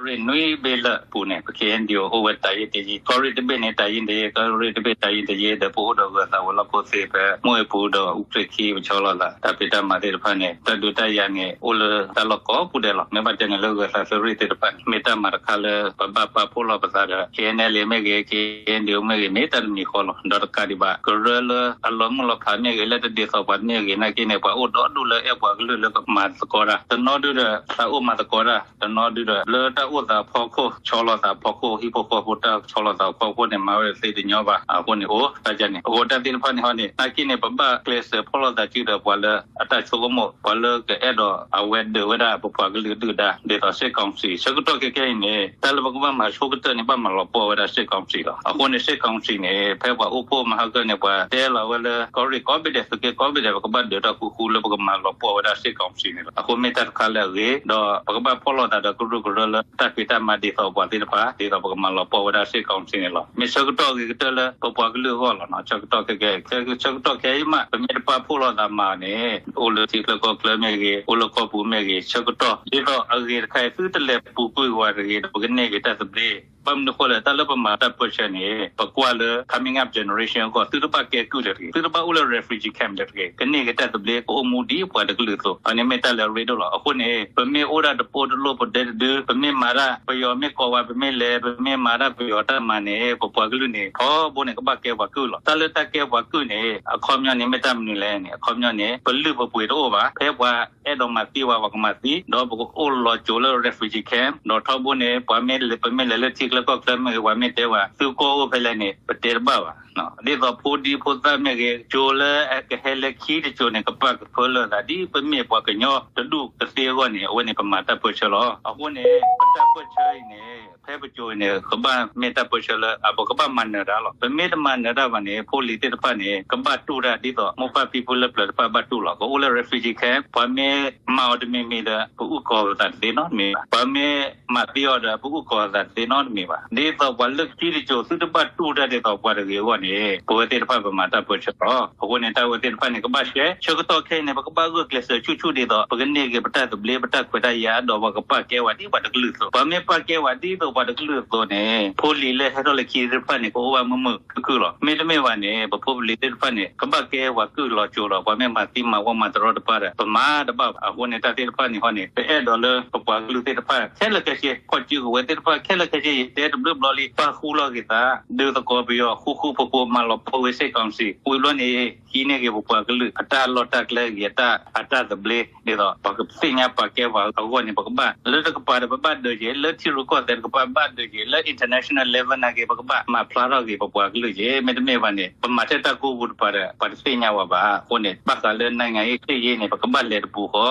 ကီၢ်ရ့ၣ်နွံဘ့ၣ်လၢအပူၤန့ၣ် ပ ခ့ၣ်အဲၣ်ယူၣ်အိၣ်ဝဲတၢ်ယ့ၢ်တယ့ၢ်, ကီၢ်ရ့ၣ်တဘ့ၣ်န့ၣ် တၢ်ယ့ၢ်တယ့ၢ်, ကီၢ်ရ့ၣ်တဘ့ၣ်တၢ်ယ့ၢ်တယ့ၢ်ဒီး ပအိၣ်ဒီးဂၢၤသးဝဲၤလီၢ်ခိၣ်သ့ၣ်ဖဲ မိၢ်အ့ၣ်ပူၤဒီးအူကြ့ၢ်ခံ ပဆီလီၤသး တၢ်ဖံးတၢ်မၤသ့ၣ်တဖၣ်န့ၣ် တၢ်ဒုးတၢ်ယၤန့ၣ် အိၣ်လၢတၢ်လီၢ်ကိးပူၤဒဲးလီၤ. မ့ၢ်ဘၣ်တဲန့ၣ်လၢဂၢၤသးသုးရ့ၣ်သ့ၣ်တဖၣ်န့ၣ် မ့ၢ်တၢ်မၤတခါလၢ ပဘၣ်ပာ်ဖှိၣ်လိာ်ပသးဒီး ခ့ၣ်အဲၣ်ယူၣ်မ့ၢ်ဂ့ၤ ခ့ၣ်အဲၣ်ယူၣ်မ့ၢ်ဂ့ၤ မ့ၢ်တၢ်တမံၤဃီလီၤ. ဒီးတကးဒံးဘၣ် ကရၢလၢအလီၤမုၢ်လီၤဖးမ့ၢ်ဂ့ၤ လၢတဒ်သိးပှၤမ့ၢ်ဂ့ၤ နာ်က့န့ၣ် ပှၤအိၣ်ဒီဒူၣ်လၢအဲၣ်ပှၤကလုာ်လၢကမၤသကိးတၢ် တနီၤဒုဒီး သးအိၣ်မၤသကိးတၢ် တနီၤဒုဒီး လၢတၢ်အိၣ်သးအဖီခိၣ် ဆီလီၤသးအဖီခိၣ် ဟံၣ်ဖိဃီဖိတၢ်ဆီလီၤသးအဖီခိၣ်န့ၣ် မၤဝဲသ့တညီဘၣ်. အဃိန့ၣ် အိၣ်တၢ်ယၤန့ၣ် အဃိတၢ်သ့ၣ်တဖၣ်န့ၣ်ဟီန့ၣ် နာ်က့န့ၣ် ပဘၣ်ကျဲးစၢးဖီၣ်လိာ်သးစုဒီးပှၤလၢအတၢ်ဆိကမိၣ် ပှၤလၢကအဲၣ်ဒိးအဝဲဒုးဝဲဒၣ်ပပှၤကလုာ်ဒုၣ်ဒါ ဒ်သိး စစ်ကောင်စီ ဆၢကတီၢ်ခဲခဲအံၤန့ၣ် တၢ်လၢပကဘၣ်မၤဆိကတၢၢ်န့ၣ် ဘၣ်မၤလီၤပှီၢ်ဝဲဒၣ် စစ်ကောင်စီ လီၤ. အဃိန့ၣ် စစ်ကောင်စီ န့ၣ် ဖဲပှၤအိၣ်ဖှိၣ်မၤဟါကၢၢ်န့ၣ် ပှၤတဲလီၤဝဲလၢ ကီၢ်ရ့ၣ်ကိးဘ့ၣ်ဒဲး သုးက့ကိးဘ့ၣ်ဒဲး ပကဘၣ်ဒုးတၢ်ဃူဃူလၢပကမၤလီၤပှီၢ်ဝဲဒၣ် စစ်ကောင်စီ န့ၣ်လီၤ. အဃိမ့ၢ်တၢ်တခါလၢအဂ့ၤ ဒီးပကဘၣ်ဖီၣ်လိာ်သးဒီးကရူၢ်ကရၢလၢတၢ်ဖံးတၢ်မၤဒ်သိးပှၤသ့ၣ်တဖၣ် ဒ်သိးပကမၤလီၤပှီၢ်ဝဲဒၣ် စစ်ကောင်စီ န့ၣ်လီၤ. မ့ၢ်ဆၢကတီၢ်အဂ့ၤကတၢၢ်လၢပပှၤကလုာ်အဂီၢ်လီၤ. ဆၢကတီၢ်ခဲခဲ ဆၢကတီၢ်ခဲအံၤမး ပမ့ၢ်တပာ်ဖှိၣ်လိာ်သးမၤန့ၣ် အိၣ်လၢထံချၢကီၢ်ချၢမ့ၢ်ဂ့ၤ အိၣ်လၢကီၢ်ပူၤမ့ၢ်ဂ့ၤ ဆၢကတီၢ် ဒ်သိးအဂ့ၤတခါအံၤ သုတလဲၤပူၤကွံာ်ဝဲတဂ့ၤဒီး ပကန့ၢ်က့ၤတၢ်သဘျ့ ဘၣ်မနုၤအဃိလဲၣ် တၢ်လၢပမၤတၢ်ပၢဆှၢန့ၣ် ပကွၢ်လၢ coming up generation အဂီၢ် သုတဘၣ်ကဲကုၢ်လၢၤတဂ့ၤ, သုတဘၣ်အိၣ်လၢ refugee camp လၢၤတဂ့ၤ, ကန့ၢ်က့ၤတၢ်သဘျ့ ကအိၣ်မူဒ်ပှၤတကလုာ်အသိး အန့ၣ်မ့ၢ်တၢ်လၢအရ့ဒိၣ်လီၤ. အဃိန့ၣ် ပမ့ၢ်အိၣ်ဒၣ်တပိတလိၣ်ပဒဲတဒု ပမ့ၢ်မၤတၢ် ပယီၤမ့ၢ်ကိးဝဲ ပမ့ၢ်လဲၤ ပမ့ၢ်မၤတၢ်ပယီၤတၢ်မၤန့ၣ် ပပှၤကလုာ်န့ၣ် ထီဘိန့ၣ် ကဘၣ်ကဲပှၤကုၢ်လီၤ. တၢ်လၢတၢ်ကဲပှၤကုၢ်န့ၣ် အခီပညီန့ၣ် မ့ၢ်တၢ်မနုၤလဲၣ်န့ၣ် အခီပညီန့ၣ် ပလုၢ်ပပှ့ၤတအိၣ်ဘၣ်, ဖဲပှၤ အဲၣ်ဒိးမၤသံဝဲ ပှၤကမၤသံ, ဒီးပကအိၣ်လီၤစိၤလၢ refugee camp ဒီးထီဘိန့ၣ် ပှၤမ့ၢ်လဲၤ ပမ့ၢ်လဲၤလၢထံချၢကီၢ်ချၢမ့ၢ်ဂ့ၤ ပှၤမ့ၢ်တဲဝဲ သုကိၢ်အိၣ်ဖဲလဲၣ်န့ၣ် ပတဲတဘၣ်ဘၣ်. ဒ်သိးဖိဒံဖိသၣ်မ့ၢ်ဂ့ၤ စိၤလၢအကဟဲလၢခံတစိၤန့ၣ် ကပာ်ကဖၢလၢာ်သး ဒ်ပမ့ၢ်ပှၤကညီတဒူၣ်ကသ့အဂီၢ်န့ၣ် အဝဲန့ၣ် ပမၤတၢ်ပၢဆှၢလီၤ. အဃိန့ၣ် ပတၢ်ပၢဆှၢအံၤန့ၣ် ဖဲပစိၤအံၤန့ၣ် ကဘၣ်မ့ၢ်တၢ်ပၢဆှၢလၢ အပကဘၣ်မၤနၢၤတၢ်လီၤ. ပမ့ၢ်တမၤနၢၤတၢ်ဘၣ်န့ၣ် ဖိလံၤသ့ၣ်တဖၣ်န့ၣ် ကဘၣ်တူၢ်တၢ်ဒ်သိး မိၢ်ပၢ်ဖံဖုလၢပျၢၤတဖၣ်ဘၣ်တူၢ်လီၤ. ကအိၣ်လၢ refugee camp ပှၤမ့ၢ်မၤအီၤတမံၤမံၤဒီး ပအုၣ်ကီၤပသးတသ့နီတမံၤဘၣ်. ပှၤမ့ၢ်မၤသံအီၤဒီး ပအုၣ်ကီၤပသးတသ့နီတမံၤဘၣ်. ဒ်သိးပှၤလၢခံတစိၤ သုတဘၣ်တူၢ်တၢ်ဒ်သိးပှၤတဂ့ၤအဂီၢ်န့ၣ် ပဝဲသ့ၣ်တဖၣ်ပမၤတၢ်ပၢဆှၢလီၤ. အဃိန့ၣ် တၢ်ဝဲသ့ၣ်တဖၣ်န့ၣ် ကဘၣ်ရှဲ ဆၢကတီၢ်ခဲအံၤန့ၣ် ပကဘၣ်ဂုာ်ကျဲးစၢးဆူၣ်ဆူၣ်ဒ်သိး ပကန့ၢ်က့ၤပတၢ်သဘျ့ ပတၢ်ခွဲးတၢ်ယာ် ဒီးပှၤကပာ်ကဲဝဲဒ်ပှၤတကလုာ်အသိး. ပှၤမ့ၢ်ပာ်ကဲဝဲဒ်သိးပှၤတကလုာ်အသိးန့ၣ် ဖိလံၤလၢဟဲထီၣ်လၢခံသ့ၣ်တဖၣ်န့ၣ် ကအိၣ်ဘၣ်မုာ်မုာ်ခုၣ်ခုၣ်လီၤ. မ့တမ့ၢ်ဘၣ်န့ၣ် ပဖိပလံၤသ့ၣ်တဖၣ်န့ၣ် ကဘၣ်ကဲပှၤကုၢ်လီၤစိၤလီၤ. ပှၤမ့ၢ်မၤသံမၤဝီမၤတရီတပါဒီး ပမၤတဘၣ်ဘၣ်. အဃိန့ၣ် တၢ်သ့ၣ်တဖၣ်န့ၣ်ဟီန့ၣ် ပအဲၣ်ဒိးလၢပပှၤကလုာ်သ့ၣ်တဖၣ် ခဲလၢာ်ခဲဆ့ ခီၣ်စုကဝဲၤသ့ၣ်တဖၣ် ခဲလၢာ်ခဲဆ့ ယတဲတဘျုးဘျီလံ ပာ်ဃူလီၤက့ၤသး ဒုးသကိးပယီၤ ဃူဃူဖိးဖိး မၤလီၤပှီၢ်ဝဲ စစ်ကောင်စီ ဝံၤဘျီန့ၣ် ဟံးန့ၢ်က့ၤပပှၤကလုာ် အတၢ်လီၢ်တၢ်ကျဲဂ့ၤ အတၢ် အတၢ်သဘျ့ ဒ်သိး ပှၤကသ့ၣ်ညါပာ်ကဲပှၤအဂီၢ်န့ၣ် ပကဘၣ် လၢတကပၤဒီး ပဘၣ်ဒုးက့ၤ လၢထံရူၢ်ကီၢ်သဲးတကပၤ ဘၣ်ဒုးက့ၤ လၢ international level နာ်က့ ပကဘၣ်မၤဖျါထီၣ်က့ၤ ပပှၤကလုာ်က့ၤ မ့တမ့ၢ်ဘၣ်န့ၣ် ပမၤထဲတၢ်ကိၢ်ပူၤတပၤဒီး ပှၤတသ့ၣ်ညါဝဲဘၣ်. အဃိန့ၣ် ဘၣ်ဃးလၢ နိုင်ငံရေး စစ်ရေး န့ၣ် ပကဘၣ်လဲၤတပူၤ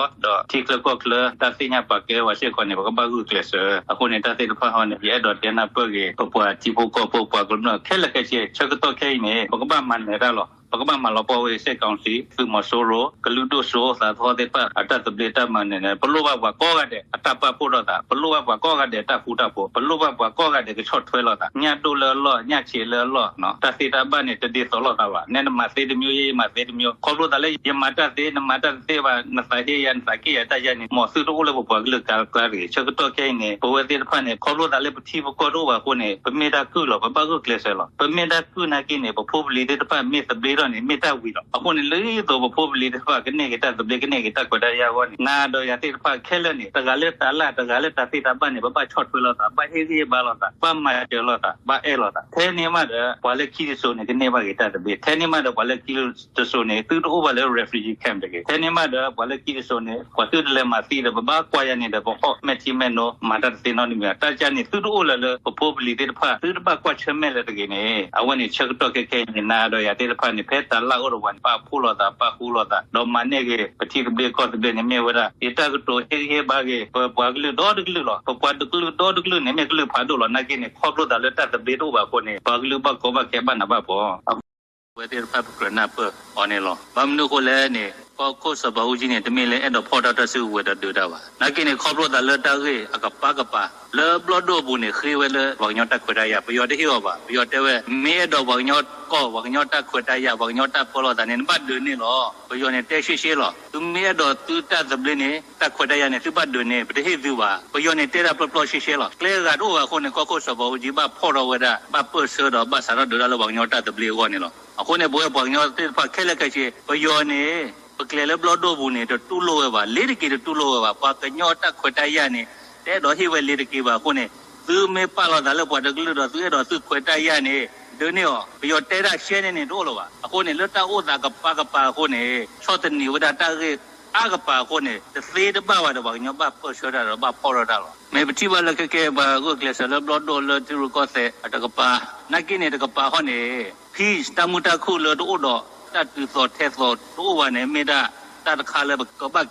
ဃီ ဒီးထံချၢကီၢ်ချၢ တၢ်သ့ၣ်ညါပာ်ကဲဝဲစ့ၢ်ကီးန့ၣ် ပကဘၣ်ဂုာ်ကျဲးစၢး. အဃိန့ၣ် တၢ်သ့ၣ်တဖၣ်ဟီန့ၣ် ယအဲၣ်ဒိးတဲနၢ်ပၢၢ်က့ၤ ပပှၤထံဖိကီၢ်ဖိ ပှၤကမျၢၢ်ခဲလၢာ်ခဲဆ့ ဆၢကတီၢ်ခဲအံၤန့ၣ် ပကဘၣ်မၤနၢၤတၢ်လီၤ. ပကဘၣ်မၤလီၤပှီၢ်ဝဲ စစ်ကောင်စီ သုးမီၤစိရိၤ ကလုာ်ဒိၣ်စိသးသဟီၣ်သ့ၣ်တဖၣ် အတၢ်သဘျ့တၢ်မၤနၢၤန့ၣ် ပလိၣ်ဘၣ်ပှၤကိးဂၤဒဲး အတၢ်ပာ်ဖှိၣ်ထီၣ်သး ပလိၣ်ဘၣ်ပှၤကိးဂၤဒဲး တၢ်ဃူတၢ်ဖိး ပလိၣ်ဘၣ်ပှၤကိးဂၤဒဲး ကဆီၣ်ထွဲလိာ်သး ညၣ်ဒိၣ်လၢအလီၢ် ညၣ်ဆံးလၢအလီၢ် တၢ်သ့တၢ်ဘၣ်န့ၣ် တဒ်သိးလိာ်သးဘၣ်. နဲနမၤသ့တမျိုး ယဲယမၤသ့တမျိုး ခီဖျိသးလၢယမၤတၢ်သ့ နမၤတၢ်တသ့ဘၣ် နသးဟ့ယၤ နသးက့ၣ်ယၤ တၢ်ယၤန့ၣ် မ်သုတအိၣ်လၢပပှၤကလုာ်ကါကျါတဂ့ၤ. ဆၢကတီၢ်ခဲအံၤန့ၣ် ပဝဲသ့ၣ်တဖၣ်န့ၣ် ခီဖျိသးလၢပထံပကီၢ်တအိၣ်ဘၣ်အဃိန့ၣ် ပမ့ၢ်တၢ်ကုၢ်လီၤ ပဘၣ်ဂုာ်ကျဲးစၢးလီၤ. ပမ့ၢ်တၢ်ကုၢ်နာ်က့န့ၣ် ပဖိပလံၤသ့ၣ်တဖၣ်မ့ၢ်သဘျ့ထီၣ်န့ၣ် မ့ၢ်တၢ်ဝံၤလီၤ. အဃိန့ၣ် လၢသိးပဖိပလံၤသ့ၣ်တဖၣ် ကန့ၢ်က့ၤတၢ်သဘျ့ ကန့ၢ်က့ၤတၢ်ခွဲးတၢ်ယာ်အဂီၢ်န့ၣ် နၤဒီးယၤသ့ၣ်တဖၣ်ခဲလၢာ်န့ၣ် တဂၤလၢတၢ်လၢ် တဂၤလၢတၢ်သ့တၢ်ဘၣ်န့ၣ် ပဘၣ်ဆီၣ်ထွဲလိာ်သး ဘၣ်ဟ့ၣ်ဂံၢ်ဟ့ၣ်ဘါလိာ်သး ဘၣ်မၤစၢၤလိာ်သး ဘၣ်အဲၣ်လိာ်သး. ထဲန့ၣ်မးဒီး ပှၤလၢခံတစိၤန့ၣ် ကန့ၢ်ဘၣ်က့ၤတၢ်သဘျ့ ထဲန့ၣ်မးဒီး ပှၤလၢခံတစိၤန့ၣ် သုတအိၣ်ဘၣ်လၢ refugee camp တဂ့ၤ. ထဲန့ၣ်မးဒီး ပှၤလၢခံတစိၤန့ၣ် ပှၤသုတလဲၤမၤသံဒီး ပဘၣ်ကွၢ်ယၤန့ၣ်ဒီး ပဟီၣ်မဲာ်ထံမဲာ်နိ မၤတၢ်တသ့နီတမံၤဘၣ်. တၢ်ကၢ်န့ၣ် သုတအိၣ်လၢၤလၢ ပဖိပလံၤသ့ၣ်တဖၣ် သုတဘၣ်ကွၢ်ဆၢၣ်မဲာ်လၢၤတဂ့ၤန့ၣ် အဝဲန့ၣ် ဆၢကတီၢ်ခဲခဲအံၤန့ၣ် နၤဒီးယၤသ့ၣ်တဖၣ်န့ၣ် ဖဲတၢ်လၢ်အိၣ်ဒီးပှၤန့ၣ် ပာ်ဖှိၣ်လိာ်သး ပာ်ဃူလိာ်သး ဒီးမၤန့ၢ်က့ၤ ပထံသဘျ့ကီၢ်သဘျ့န့ၣ် မ့ၢ်ဝဲဒၣ် ယတၢ်ကတိၤဟ့ၣ်ဂံၢ်ဟ့ၣ်ဘါက့ၤ ပပှၤကလုာ်ဒီတကလုာ်လီၤ. ပပှၤတကလုာ်ဒီတကလုာ်န့ၣ် မ့ၢ်ကလုာ်ဖးဒိၣ်လီၤ. နာ်က့န့ၣ် ခီဖျိသးလၢတၢ်သဘျ့တအိၣ်ဘၣ်အဃိန့ၣ် ပှၤကလုာ်ဘၣ်ကီဘၣ်ခဲဘၣ်နးဘၣ်ဖှီၣ် အဝဲသ့ၣ်တဖၣ်ပကြၢးနၢ်ပၢၢ်အီၤန့ၣ်လီၤ. ဘၣ်မနုၤအဃိလဲၣ်န့ၣ် ကီၢ်ခိၣ်စီၤဘးအူကၠံန့ၣ် တမ့ၢ်လၢအဲၣ်ဒိးဖီၣ်တၢ်တၢ်စုကဝဲၤဒီးဒုးတၢ်ဘၣ်. နာ်က့န့ၣ် ခီဖျိသးလၢတၢ်ဂ့ၢ်အကပၤကပၤ လၢဘျီၣ်ဒိၣ်အပူၤန့ၣ် ဃ့ဝဲလၢပှၤကညီတၢ်ခွဲးတၢ်ယာ်, ပယီၤတဟ့ၣ်အီၤဘၣ်. ပယီၤတဲဝဲ မ့ၢ်အဲၣ်ဒိးပှၤကညီကီၢ် ပှၤကညီတၢ်ခွဲးတၢ်ယာ် ပှၤကညီတၢ်ပၢလီၤသးန့ၣ် နဘၣ်ဒုးန့ၢ်လီၤ. ပယီၤန့ၣ်တဲရှဲရှဲလီၤ. သုမ့ၢ်အဲၣ်ဒိးသုတၢ်သဘျ့န့ၣ် တၢ်ခွဲးတၢ်ယာ်န့ၣ် သုဘၣ်ဒုးန့ၢ်, ပတဟ့ၣ်သုဘၣ်. ပယီၤန့ၣ်တဲတၢ်ပျီပျီရှဲရှဲလီၤ. ကျဲဂၤတအိၣ်ဘၣ်အဃိန့ၣ် ကီၢ်ခိၣ်စီၤဘးအူကၠံဘၣ်ဖီၣ်ထီၣ်ဝဲဒၣ် ဘၣ်ပၢၢ်ဆၢဒီးဘၣ်စးထီၣ်ဒုးတၢ်လၢပှၤကညီတၢ်သဘျ့အဂီၢ်န့ၣ်လီၤ. အဃိန့ၣ် ပဝဲပှၤကညီသ့ၣ်တဖၣ်ခဲလၢာ်ခဲဆ့ ပယီၤန့ၣ် ပကျဲၤလၢဘျီၣ်ဒိၣ်ပူၤန့ၣ် တတူၢ်လိာ်ဝဲဘၣ်, လ့ၤတက့ၤတတူၢ်လိာ်ဝဲဘၣ်. ပှၤကညီတၢ်ခွဲးတၢ်ယာ်န့ၣ် တအဲၣ်ဒိးဟ့ၣ်ဝဲလ့ၤတက့ၤဘၣ်အဃိန့ၣ် သုမ့ၢ်ပာ်လီၤသးလၢပှၤတကလုာ်ဒီးသုအဲၣ်ဒိးသုခွဲးတၢ်ယာ်န့ၣ် ဒုးန့ၢ်အီၤ. ပယီၤတဲတၢ်ရှဲန့ၣ်န့ၣ် တအိၣ်လၢၤဘၣ်. အဃိန့ၣ် လၢတၢ်အိၣ်သးကပၤကပၤအဃိန့ၣ် ဆီၣ်သနံးဝဲဒၣ်တၢ်ဂ့ၢ်အါကပၤအဃိန့ၣ် တသ့တဘၣ်ဘၣ်ဒီး ပှၤကညီဘၣ်ပၢၢ်ဆၢတၢ်ဒီးဘၣ်ဖီၣ်ထီၣ်တၢ်လီၤ. မ့ၢ်ပထံၣ်ဘၣ်လၢခဲကဲ ပှၤဂုာ်ကျဲးစၢးလၢဘျီၣ်ဒိၣ်လၢထံရူၢ်ကီၢ်သဲးတကပၤ, နာ်က့န့ၣ်တကပၤဟီန့ၣ် peace တၢ်မုာ်တၢ်ခုၣ်လၢတအိၣ်ဒီး တၢ်တုၤသိးထဲသိးတအိၣ်ဘၣ်န့ၣ် မ့ၢ်ဒၣ်တၢ်တခါလၢပကဘၣ်